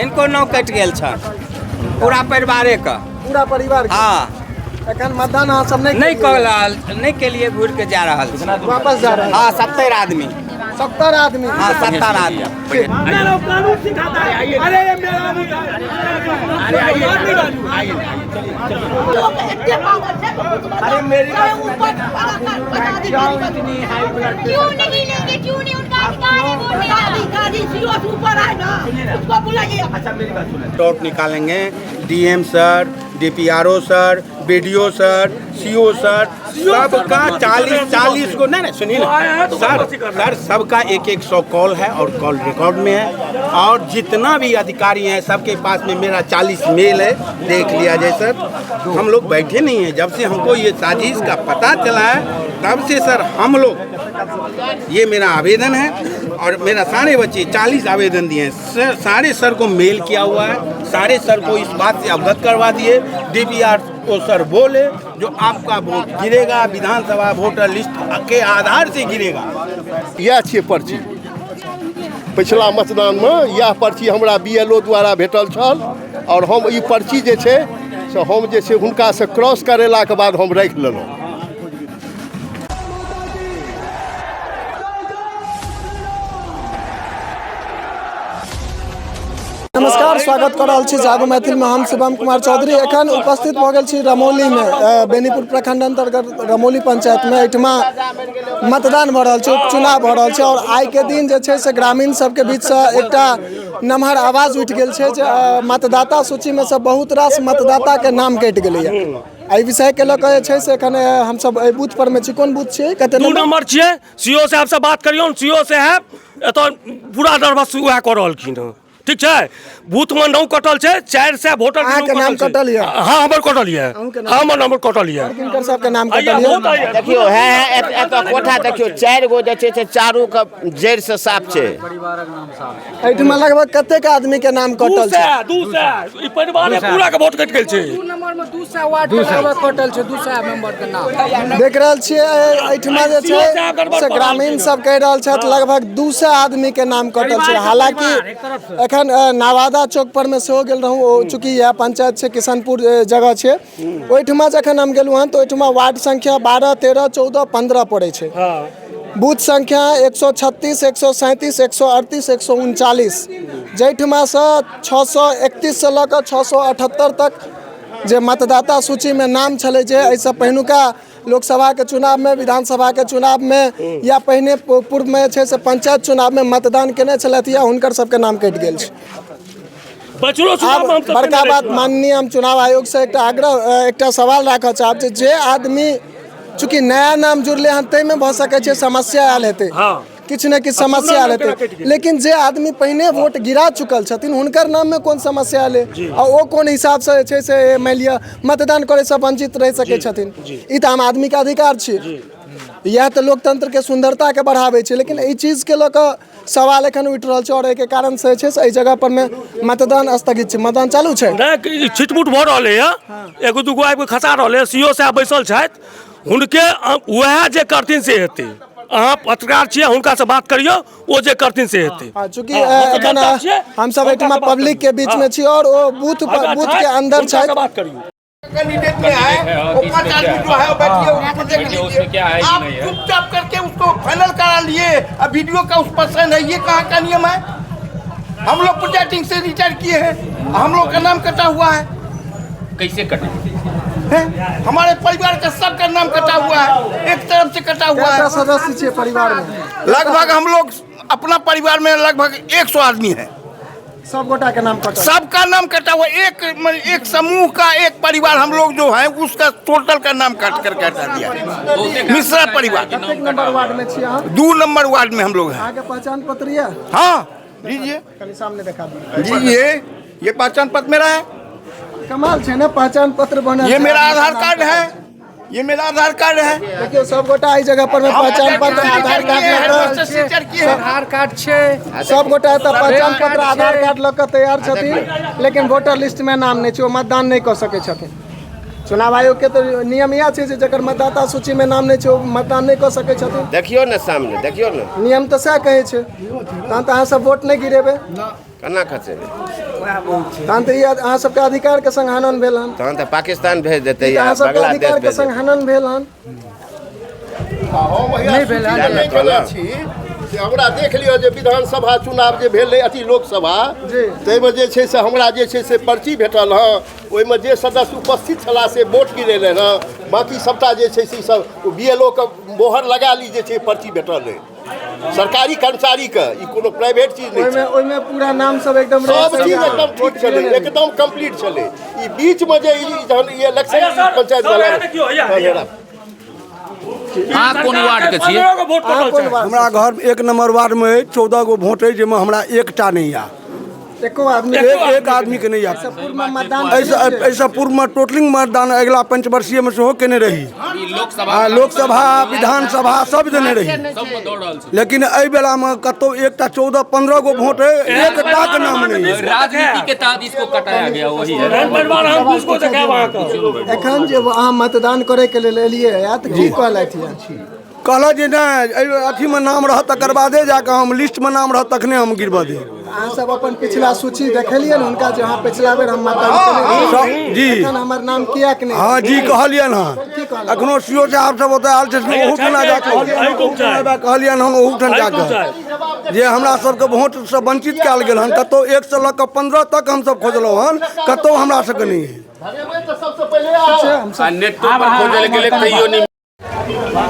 हिनको नाम कटि गेल छनि पूरा परिवारेके। पूरा परिवार? हाँ। एखन मतदान अहाँ सब नहि नहि कऽ रहल, नहि केलिए, घुरि के जा रहल छी। वापस जा रहल? हाँ, 70 आदमी। 70 आदमी? हाँ, 70 आदमी। अरे मेरी, क्यों नहीं लेंगे? क्यों नहीं? उनका अधिकार है वोट देना। अधिकारी सीओ से ऊपर आए ना, उसको बुलाइए। अच्छा, मेरी बात सुनो। टॉट निकालेंगे। DM sir, DPRO sir, BDO sir, CO sir, सबका 40 40 को, नहीं नहीं, सुनिए ना सर, सर सबका 100 कॉल है और कॉल रिकॉर्ड में है और जितना भी अधिकारी हैं सबके पास में मेरा 40 मेल है, देख लिया जाए सर। हम लोग बैठे नहीं हैं। जब से हमको ये साजिश का पता चला है तब से सर हम लोग, ये मेरा आवेदन है और मेरा सारे बच्चे 40 आवेदन दिए हैं सर। सारे सर को मेल किया हुआ है, सारे सर को इस बात से अवगत करवा दिए। डीपीआर को सर बोले जो आपका वोट गिरेगा विधानसभा वोटर लिस्ट के आधार से गिरेगा। इएह छियै पर्ची। पछिला मतदानमे इएह पर्ची हमरा बी एल ओ द्वारा भेटल छल आओर हम ई पर्ची जे छै से हम जे छै हुनकासँ क्रॉस करेलाके बाद हम राखि लेलहुँ। नमस्कार, स्वागत कऽ रहल छी जागो मैथिलमे। हम शिवम कुमार चौधरी एखन उपस्थित भऽ गेल छी रमौलीमे, बेनीपुर प्रखंड अंतर्गत रमौली पंचायतमे। एहिठमा मतदान भऽ रहल छै, उपचुनाव भऽ रहल छै और आइके दिन जे छै से ग्रामीण सबके बीचसँ एकटा नमहर आवाज उठि गेल छै जे मतदाता सूचीमे से बहुत रास मतदाताके नाम कटि गेलैए। एहि विषयके लऽ कऽ जे छै से एखन हमसब एहि बूथ परमे छी। कोन बूथ छियै? कते 2 नंबर छियै। सीओ साहबसँ बात करियौ। सीओ साहब एतऽ पूरा नर्वस उएह कऽ रहलखिन हँ। ठीक छै, बूथमे नाम कटल छै, 400 वोटर। अहाँके नाम कटल यऽ? हाँ, हमर कटल यऽ। हमर नंबर कटल यऽ। किनकर सबके नाम कटल यऽ? देखियौ, है एतऽ कोठा देखियौ, 4 गो जे छै से चारू के जड़ि से साफ छै। एहिठमा लगभग कतेक आदमी के नाम कटल छै? 200, ई परिवारे पूरा के वोट कटि गेल छै। 2 नंबर में 200 वार्ड के लगभग कटल छै, 200 मेंबर के नाम। देख रहल छियै, एहिठमा जे छै से ग्रामीण सब कहि रहल छथि लगभग 200 आदमी के नाम कटल छै। हालांकि एखन नवादा चौक पर मे सेहो गेल रहूँ, ओ चूँकि इएह पंचायत छै, किशनपुर जगह छै, ओहिठमा जखन हम गेलहुँ हन तऽ ओहिठमा वार्ड संख्या 12, 13, 14, 15 पड़ै छै। बूथ संख्या 136, 137, 138, 139, जाहिठमासँ 631 से लऽ कऽ 678 तक जे मतदाता सूचीमे नाम छलै, जे एहिसँ पहिलुका लोकसभाके चुनावमे, विधानसभाके चुनावमे या पहिने पूर्वमे जे छै से पंचायत चुनावमे मतदान केने छलथि या हुनकर सबके नाम कटि गेल छै। आब बड़का बात, माननीय हम चुनाव आयोगसँ एकटा आग्रह, एकटा सवाल राखऽ चाहब जे जे आदमी चूँकि नया नाम जुड़लै हन ताहिमे भऽ सकै छै समस्या आयल हेतै, किछु ने किछु समस्या आयल हेतै, लेकिन जे आदमी पहिने वोट गिरा चुकल छथिन हुनकर नाममे कोन समस्या एलै आ ओ कोन हिसाबसँ जे छै से मानि लिअ मतदान करैसँ वञ्चित रहि सकै छथिन? ई तऽ आम आदमीके अधिकार छै। इएह तऽ लोकतंत्रके सुन्दरताके बढ़ाबै छै। लेकिन एहि चीजके लऽ कऽ सवाल एखन उठि रहल छै और एहिके कारण से जे छै से एहि जगह पर मे मतदान स्थगित छै। मतदान चालू छै? नहि, छिटपुट भऽ रहलै यऽ, एगो दूगो आबि कऽ खसा रहलै। सी ओ साहब बैसल छथि, हुनके उएह जे करथिन से हेतै। अहाँ पत्रकार छियै, हुनकासँ बात करियौ, ओ जे करथिन से हेतै। चूँकि एखन हमसब एहिठमा पब्लिक के बीच में छी और ओ बूथ बूथ के अंदर छथि। बात करियौ। कैंडिडेट में है वो 5 आदमी जो है वो बैठिए, उसको देख लीजिए। आप चुपचाप करके उसको फाइनल करा लिए अब वीडियो का उस पर साइन है। ये कहाँ का नियम है? हम लोग पंचायतिंग से रिटायर किए हैं, हम लोग का नाम कटा हुआ है। कैसे कटे है? हमारे परिवार का सबका नाम कटा हुआ है, एक तरफ से कटा हुआ है। सदस्य छियै परिवार में? लगभग हम लोग अपना परिवार में लगभग 100 आदमी है। सब गोटा के नाम कटल? सबका नाम कटा हुआ। एक एक समूह का एक परिवार हम लोग जो है उसका टोटल का नाम काट करके हटा दिया, मिश्रा परिवार। कतेक नंबर वार्ड में छी अहाँ? 2 नंबर वार्ड में हम लोग हैं। अहाँके पहचान पत्र यऽ? हाँ, लीजिए। कनि सामने देखा दियौ। जी, ये पहचान पत्र मेरा है। कमाल छै ने, पहचान पत्र बनल ये छै। मेरा आधार कार्ड है, ये मेरा आधार कार्ड है। देखियौ, सब गोटा एहि जगह पर में पहचान पत्र, आधार कार्ड लऽ कऽ, आधार कार्ड छै। सब गोटा एतऽ पहचान पत्र, आधार कार्ड लऽ कऽ तैयार छथिन, लेकिन वोटर लिस्ट में नाम नहि छै, ओ मतदान नहि कऽ सकै छथिन। चुनाव आयोग के तऽ नियम इएह छै जे जकर मतदाता सूची में नाम नहि छै ओ मतदान नहि कऽ सकै छथिन। देखियौ ने, सामने देखियौ ने। नियम तऽ सएह कहै छै। तहन तऽ अहाँ सब वोट नहि गिरेबै? केना खसेबै? तहन तऽ ई अहाँ सबके अधिकार के संग हनन भेल हन। तहन तऽ पाकिस्तान भेज देतै या अहाँ सबके बांग्लादेश अधिकार के भेज संग देतै। हनन भेल हन। हम नहि भेल हन। नहि केने छी से हमरा देख लिअ जे विधानसभा चुनाव जे भेलै, अथी लोकसभा, ताहिमे जे छै से हमरा जे छै से पर्ची भेटल हँ, ओहिमे जे सदस्य उपस्थित छलाह से वोट गिरेलनि हँ, बाँकी सभटा जे छै से ई सब बी एल ओ के मोहर लगा ली जे छै पर्ची भेटल अइ सरकारी कर्मचारीके, ई कोनो प्राइवेट चीज नहि छै। ओहिमे पूरा नाम सब एकदम सब चीज एकदम ठीक छलै, एकदम कंप्लीट छलै। ई बीचमे जे ई जहन ई इलेक्शन पंचायत वाला अहाँ कोन वार्ड के छियै? हमरा घर 1 नंबर वार्ड में अछि, 14 गो वोट अछि, जाहिमे हमरा एकटा नहि आयल, एको आदमी, एक आदमी के नहि आयल। एहिसँ पूर्वमे टोटलिंग मतदान अगिला पंचवर्षीय में सेहो केने रही, लोकसभा विधानसभा सब देने रही, लेकिन एहि बेला में कतौ एकटा 14-15 गो वोट है, एकटा के नाम नहीं। राजनीति के तहत इसको कटाया गया, वही है। एखन जे अहाँ मतदान करे के लेल एलियै तऽ की कहलथि? कहलक जे नहि, एहि अथीमे नाम रहत तकर बादे जाकऽ हम लिस्टमे नाम रहत तखने हम गिरबऽ देब। अहाँ सब अपन पिछला सूची देखेलियै ने हुनका जे हाँ पिछला बेर हम मतदान केने जी, एखन हमर नाम किएक नहि? हाँ जी, कहलियनि हँ। एखनो सी ओ साहब सब ओतऽ आयल छथिन, ओहूठाम जाकऽ कहलियनि हन, ओहूठाम जाकऽ जे हमरा सबके वोटसँ वंचित कयल गेल हन। कतहु 1 से लऽ कऽ 15 तक हमसब खोजलहुँ हन, कतहु हमरा सबके नहि है।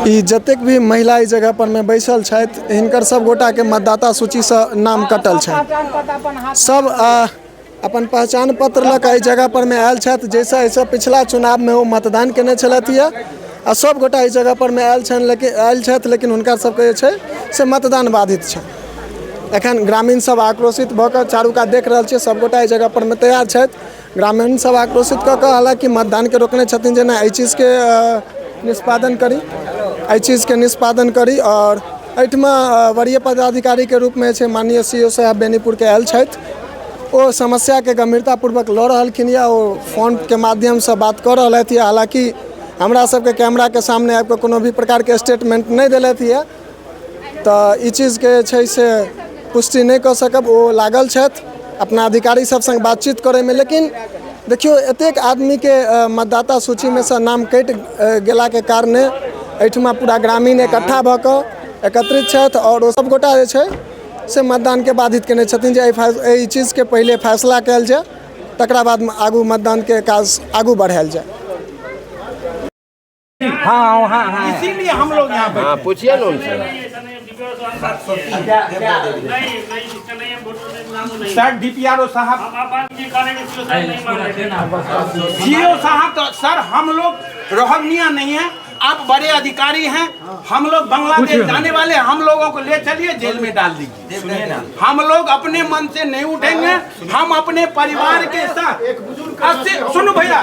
ई जतेक भी महिला एहि जगह पर में बैसल छथि, हिनकर सब गोटा के मतदाता सूची से नाम कटल छनि। सब अपन पहचान पत्र लऽ कऽ एहि जगह पर में आयल छथि, जाहिसँ एहिसँ पिछला चुनाव में ओ मतदान केने छलथि यऽ, आ सब गोटा एहि जगह पर में आयल छनि, लेकिन आयल छथि, लेकिन हुनका सबके जे छै से मतदान बाधित छनि। एखन ग्रामीण सब आक्रोशित भऽ कऽ चारू कात देख रहल छियै, सब गोटा एहि जगह पर में तैयार छथि। ग्रामीण सब आक्रोशित कऽ कऽ हालाँकि मतदानके रोकने छथिन जे नहि एहि चीजके निष्पादन करी, एहि चीजके निष्पादन करी। आओर एहिठमा वरीय पदाधिकारीके रूपमे छै माननीय सी ओ साहब बेनीपुरके आयल छथि, ओ समस्याके गंभीरतापूर्वक लऽ रहलखिन यऽ, ओ फोनके माध्यमसँ बात कऽ रहलथि यऽ। हालाँकि हमरा सबके कैमराके सामने आबिकऽ कोनो भी प्रकारके स्टेटमेंट नहि देलथि यऽ, तऽ ई चीजके छै से पुष्टि नहि कऽ सकब। ओ लागल छथि अपना अधिकारी सब संग बातचीत करैमे, लेकिन देखियौ एतेक आदमीके मतदाता सूचीमे सँ नाम कटि गेलाके कारणे एहिठमा पूरा ग्रामीण इकट्ठा भऽ कऽ एकत्रित छथि आओर ओ सब गोटा जे छै से मतदानके बाधित केने छथिन जे एहि चीजके पहिले फैसला कयल जाय, तकरा बाद आगू मतदानके काज आगू बढ़ायल जाय। हाँ हाँ हाँ, इसीलिए हम लोग यहाँ पे। हाँ, पूछिए ना उनसे। सर डीपीआरओ साहब, सीओ साहब, तो सर हम लोग रोहनिया नहीं है, आप बड़े अधिकारी हैं, हम लोग बांग्लादेश जाने वाले, हम लोगों को ले चलिए जेल में डाल दीजिए। सुनिए ना, हम लोग अपने मन से नहीं उठेंगे, हम अपने परिवार के साथ। सुनो भैया,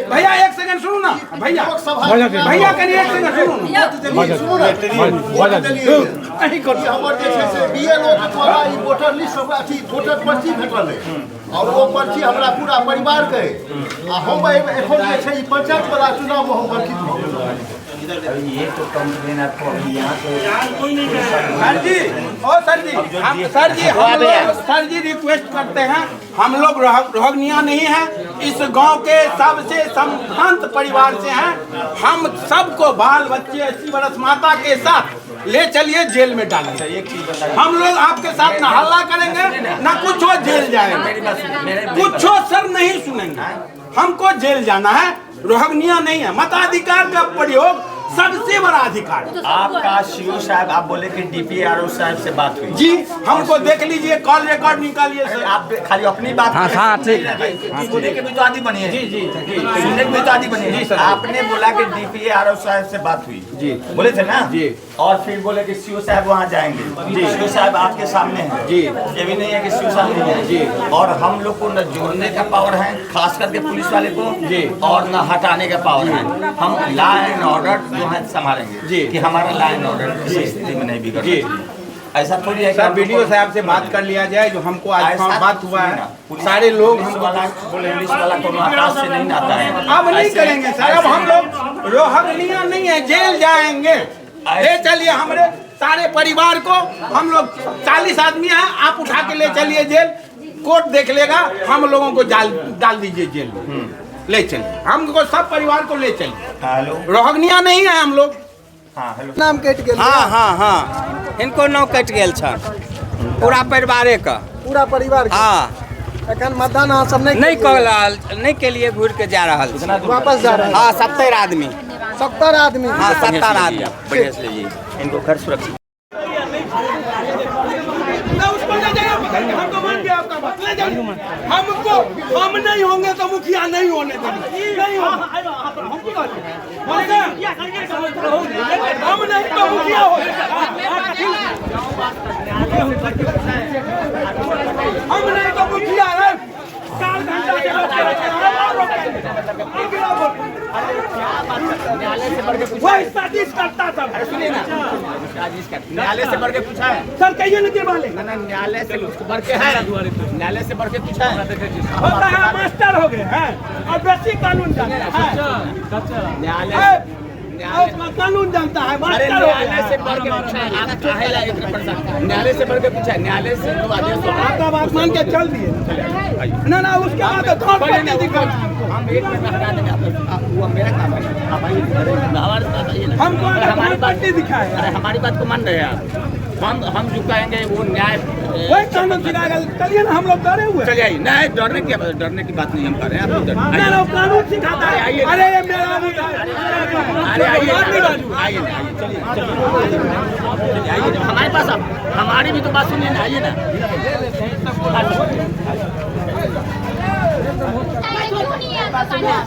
भैया एक सेकंड सुनो ना, भैया भैया कहीं एक सेकंड सुनो ना। वोटर लिस्ट वोटर पर्ची भेटल है और वो पर्ची हमरा पूरा परिवार के है, आ हम एखन जे छै ई पंचायत वाला चुनाव में हम वंचित भऽ गेलहुँ। ये तो कंप्लेन आपको अभी यहाँ से सर जी, ओ सर जी, हम सर जी, हम लोग सर जी रिक्वेस्ट करते हैं, हम लोग रोहनिया नहीं है, इस गांव के सबसे संभ्रांत परिवार से हैं, हम सबको बाल बच्चे 80 वर्ष माता के साथ ले चलिए जेल में डालिए। एक चीज बताइए, हम लोग आपके साथ ना हल्ला करेंगे ना कुछ हो, जेल जाएंगे, कुछ हो सर नहीं सुनेंगे, हमको जेल जाना है, रोहनिया नहीं है। मताधिकार का प्रयोग सबसे बड़ा अधिकार है। आपका सीओ साहब, आप बोले कि डीपीआरओ साहब से बात हुई। जी, हमको देख लीजिए, कॉल रिकॉर्ड निकालिए सर। आप खाली अपनी बात। हाँ हाँ ठीक, सुनने के भी तो आदि बनिए। जी जी जी, सुनने के भी तो आदि बनिए। जी सर, आपने बोला कि डीपीआरओ साहब से बात हुई जी, बोले थे ना जी, और फिर बोले कि सीओ साहब वहाँ जाएंगे जी, सीओ साहब आपके सामने हैं जी, ये भी नहीं है कि सीओ साहब नहीं है जी। और हम लोग को न जोड़ने का पावर है, खास करके पुलिस वाले को जी, और न हटाने का पावर है। हम लॉ एंड ऑर्डर जो है संभालेंगे जी, कि हमारा लॉ एंड ऑर्डर किसी स्थिति में नहीं बिगड़ जी। ऐसा थोड़ी है। सर बीडीओ साहब से बात कर लिया जाए, जो हमको आज बात हुआ है, सारे लोग हमको पुलिस वाला कोनो आकाश से नहीं आता है। अब नहीं करेंगे सर, अब हम लोग रोहनिया नहीं है, जेल जाएंगे। ले चलिए हमारे सारे परिवार को, हम लोग 40 आदमी हैं, आप उठा के ले चलिए जेल। कोर्ट देख लेगा। हम लोगों को डाल दीजिए जेल में, ले चलिए हमको, सब परिवार को ले चलिए। रोहगनिया नहीं है हम लोग। नाम कटि गेल? हाँ हाँ हाँ, हिनको नाम कटि गेल छनि, पूरा परिवारे के। पूरा परिवार के? हाँ। एखन मतदान अहाँ सब नहीं कऽ नहीं के लिए घूर के जा रहल छी। वापस जा रहल? हाँ, 70 आदमी। 70 आदमी? हाँ, 70 आदमी। बढ़िया से लीजिए इनको, घर सुरक्षित। हमको हम नहीं होंगे तो मुखिया नहीं होने देंगे, नहीं होंगे। हम नहीं तो मुखिया हो, हम नहीं तो मुखिया है। 4 घंटा वही साजिश करता था। सुनिए ना, न्यायालय से बढ़ के पूछा है सर, कहिए ना वाले। ना न्यायालय से बढ़ के है, न्यायालय से बढ़ के पूछा है। होता है मास्टर हो गए हैं और बेसी कानून जानता है। न्यायालय कानून जानता है, अरे न्यायालय से बढ़ के पूछा है। आप काहे ला एक न्यायालय से बढ़ के पूछा है? न्यायालय से जो आदेश आपका बात मान के चल दिए ना ना, उसके बाद हम एक मिनट हटा देंगे आपको, वो मेरा काम है। आप आइए, हमको हमारी बात दिखाए। अरे हमारी बात को मान रहे हैं आप, हम जो कहेंगे वो न्याय वही कानून सिखाएगा। चलिए ना, हम लोग डरे हुए। चलिए आइए। नहीं, डरने की बात नहीं हम कर रहे हैं, आप ना ना कानून सिखाता है। अरे ये मेरा, अरे आइए आइए चलिए आइए हमारे पास, आप हमारी भी तो बात सुनिए ना, आइए ना।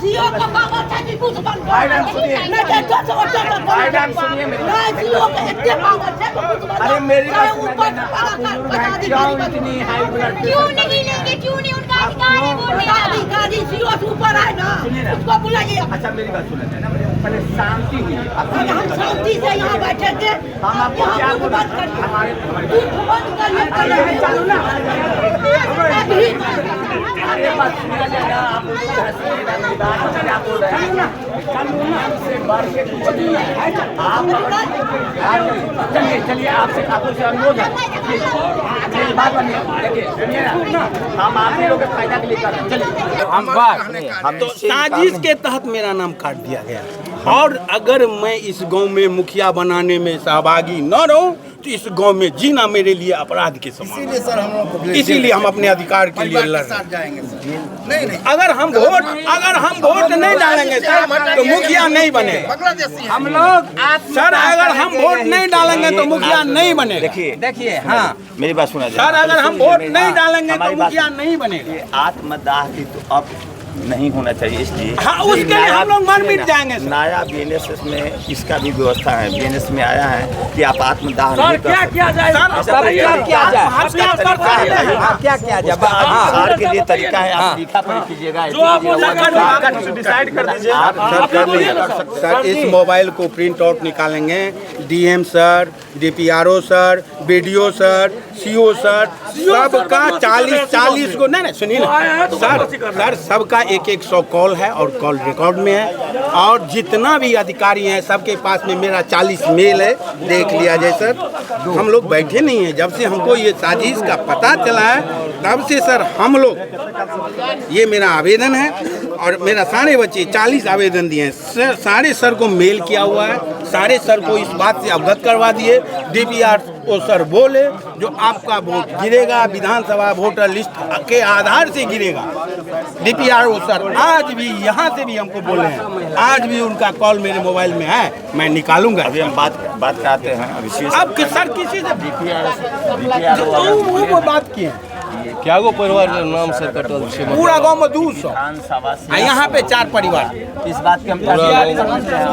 सीओ का पावर था कि कुछ बंद कर। नहीं, सीओ के इतने पावर थे कि कुछ बंद। अरे मेरी बात ऊपर क्यों नहीं लेंगे? क्यों नहीं? उनका अधिकार है वोट देना। अधिकारी सीओ से ऊपर आए ना, उसको बुलाइए। अच्छा मेरी बात सुना जाए ना, पहले शांति हुई। हम शांति से यहाँ बैठे थे, हम आपको क्या बंद करिए, हमारे बंद करिए। अरे बात सुना जाएगा, आप क्या बोल रहे हैं? हमसे बढ़ के कुछ नहीं है। आप चलिए चलिए, आपसे आपसे अनुरोध है, मेरी बात मानिए। देखिए सुनिए ना, हम आप लोगों के फायदा के लिए कर रहे हैं। चलिए हम बात तो साजिश के तहत मेरा नाम काट दिया गया, और अगर मैं इस गांव में मुखिया बनाने में सहभागी न रहूं तो इस गांव में जीना मेरे लिए अपराध के समान। इसीलिए सर हम लोग, इसीलिए हम अपने अधिकार के लिए लड़ रहे जाएंगे। नहीं नहीं, अगर हम वोट नहीं डालेंगे सर तो मुखिया नहीं बनेगा। हम लोग सर अगर हम वोट नहीं डालेंगे तो मुखिया नहीं बनेगा। देखिए देखिए, हाँ मेरी बात सुना सर, अगर हम वोट नहीं डालेंगे तो मुखिया नहीं बनेगा। आत्मदाह की तो अब नहीं होना चाहिए, इसलिए हाँ उसके लिए हम लोग मर मिट जाएंगे। नया बीएनएसएस में इसका भी व्यवस्था है, बीएनएस में आया है कि आप आत्मदाह नहीं कर क्या किया जाए सर, क्या किया जाए, क्या किया जाए, अधिकार के लिए तरीका है, आप लिखा पढ़ी कीजिएगा, डिसाइड कर दीजिए सर। इस मोबाइल को प्रिंट आउट निकालेंगे, DM sir, DPRO sir, BDO sir, CO sir, सबका 40-40 को नहीं नहीं सुनिए ना सर, सर सबका 100 कॉल है और कॉल रिकॉर्ड में है, और जितना भी अधिकारी हैं सबके पास में मेरा 40 मेल है, देख लिया जाए सर। हम लोग बैठे नहीं हैं, जब से हमको ये साजिश का पता चला है तब से सर हम लोग, ये मेरा आवेदन है और मेरा सारे बच्चे 40 आवेदन दिए हैं सर, सारे सर को मेल किया हुआ है, सारे सर को इस बात से अवगत करवा दिए। डीपीआरओ सर बोले जो आपका वोट गिरेगा विधानसभा वोटर लिस्ट के आधार से गिरेगा। डीपीआरओ सर आज भी यहाँ से भी हमको बोले हैं, आज भी उनका कॉल मेरे मोबाइल में है, मैं निकालूंगा। अभी हम बात कराते हैं अभी अब सर किसी से वो बात किए। क्या गो परिवार के नाम से कटल छै? पूरा गांव में 200, यहाँ पे 4 परिवार। इस बात के हम